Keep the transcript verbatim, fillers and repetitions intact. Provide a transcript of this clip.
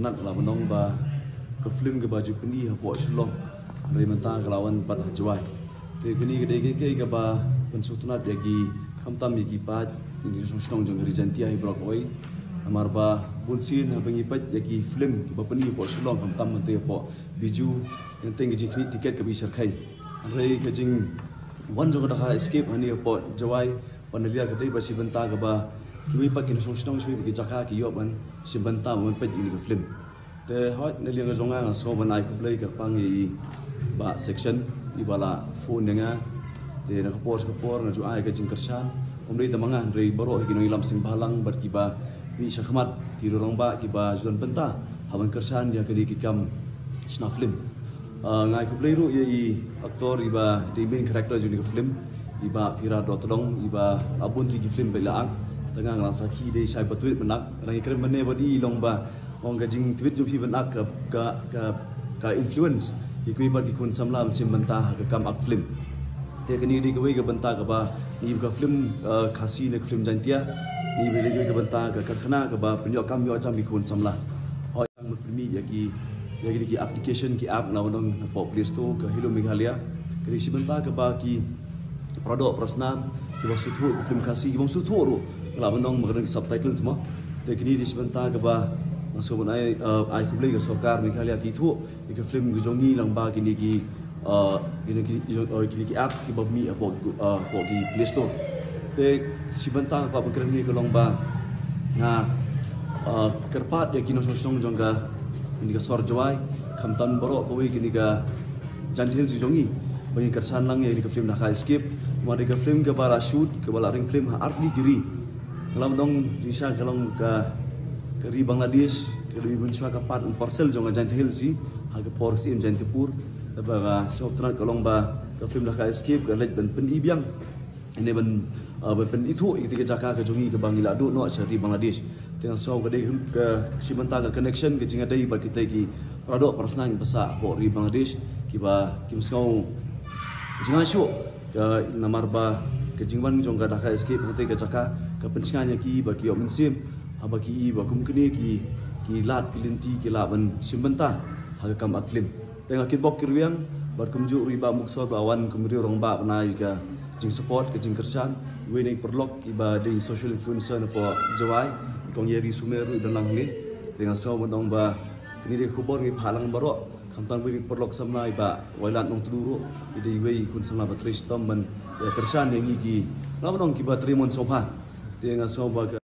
Nat la ban ong ba ka film kaba ju pyni hapoh Shillong, hynrei mynta ka la wan pat ha Jowai. Te kane ka dei ka, ka kaba pynsngewtynnat ïa ki, khamtam ïa ki paid, ïa ki nongshong shnong jong ka Ri Jaintia hi baroh kawei. Namar ba bun sien haba ngi peit ïa ki film kiba pyni hapoh Shillong, khamtam mynta hapoh Bijou, teng teng ka jingkhmih tiket kaba i shyrkhei. Hynrei ka jingwan jong ka Dhaka Escape hangne hapoh Jowai, ban da liar ka dei ba shi bynta kaba kiwei pat ki nongshong shnong, shi bynta ki jaka ki ïoh ban shim bynta ban peit ïa kane ka film. Te hooid, na liang ka jong nga, nga sngew ban ai khublei kyrpang ïa i Bah Section, iba la phone ïa nga. Te na ka por sha ka por nga ju ai ka jingkyrshan. Ym dei tang ma nga, hynrei baroh ki nongïalam seng bhalang bad kiba mih shakhmat, ki rangbah kiba ju don bynta ha ban kyrshan ïa kane ka kam shna film. Ah, nga ai khublei ruh ïa i actor iba dei main character jong kane ka film, i Bah Phira Dohtdong, iba la bun tylli ki film ba i la act. Te nga, nga la sakhi dei shai ba tweet ban act. Nga dang ïakren mynne bad i, i la ong ba, ong ka jingtweet jong phi ban act ka, ka, ka, ka influence ïa kiwei pat ki khun samla ban shim bynta ha ka kam act film. Te kane dei kawei ka bynta kaba ngi, ka film, eh, Khasi ne ka film Jaintia, ngi dei kawei ka bynta ka karkhana kaba pynïoh kam ïoh jam ïa ki khun samla. Hooid, ban pyni ïa ki, ïa ki, ki application, ki app, na wan ong hapoh Play Store, ka Hello Meghalaya. Ka dei shi bynta kaba ki para doh para snam kiba sngewthuh ka film Khasi, kiba ym sngewthuh ruh, nga la ban ong, ma ka don ki subtitles mo. Te kine dei shi bynta kaba nga sngew ban ai, eh, ai khublei ka sorkar Meghalaya, ki ithuh ïa ka film ka jong ngi lyngba kine ki, eh, kine ki, eh, kine ki app kiba mih hapoh, eh, hapoh ki Play Store. Te shi bynta kaba kren hangne ka long ba nga, eh, kyrpad ïa ki nongshong shnong jong ka, kane ka sor Jowai, khamtam baroh kawei kane ka Jaintia Hills jong ngi, ba ngin kyrshan lang ïa kane ka film Dhaka Escape. Namar dei ka film kaba la shoot, kaba la ring film ha artylli ki ri. Nga la ban ong jingshisha ka long ka, ka ri Bangladesh ka dei mynshuwa ka part and parcel jong ka Jaintia Hills hi, ha ka por ka Syiem Jaintiapur. Te ba nga sngewtynnat ka long ba ka film Dhaka Escape ka leit ban pyni biang, ne ban, ah, ban pynithuh ïa kata ka jaka ka jong ngi kaba ngi la duh noh sha ri Bangladesh. Te nga sngew ka dei ka shi bynta ka connection ka jingïadei bad kita ki para doh para snam kiba sah hapoh ri Bangladesh, kiba kim sngew jingïasyllok, ka namar ba ka jingwan jong ka Dhaka Escape ha kata ka jaka ka pynshngaiñ ïa ki ba ki ïoh mynsiem, haba ki i ba kum kine ki, ki lad ki lynti ki lah ban shim bynta ha ka kam act film. Te nga kitbok kitrwiang bad kumjuh ruh i Bah Muksor ba wan kum u rangbah ban ai ka jingsupport, ka jingkyrshan. Iwei na i paralok iba dei social influencer na poh Jowai, i Kong Yeri Sumer ruh i don lang hangne. Te nga sngew ban ong ba kine dei ki khubor ngi phah lang baroh, khamtam iwei na i paralok samla i Bah Wailadmiki Nongtdu ruh, i dei iwei i khun samla ba trei shitom ban ïa kyrshan ïa ngi ki, nga ban ong, kiba trei mon sngewbha. Te nga sngew ba ka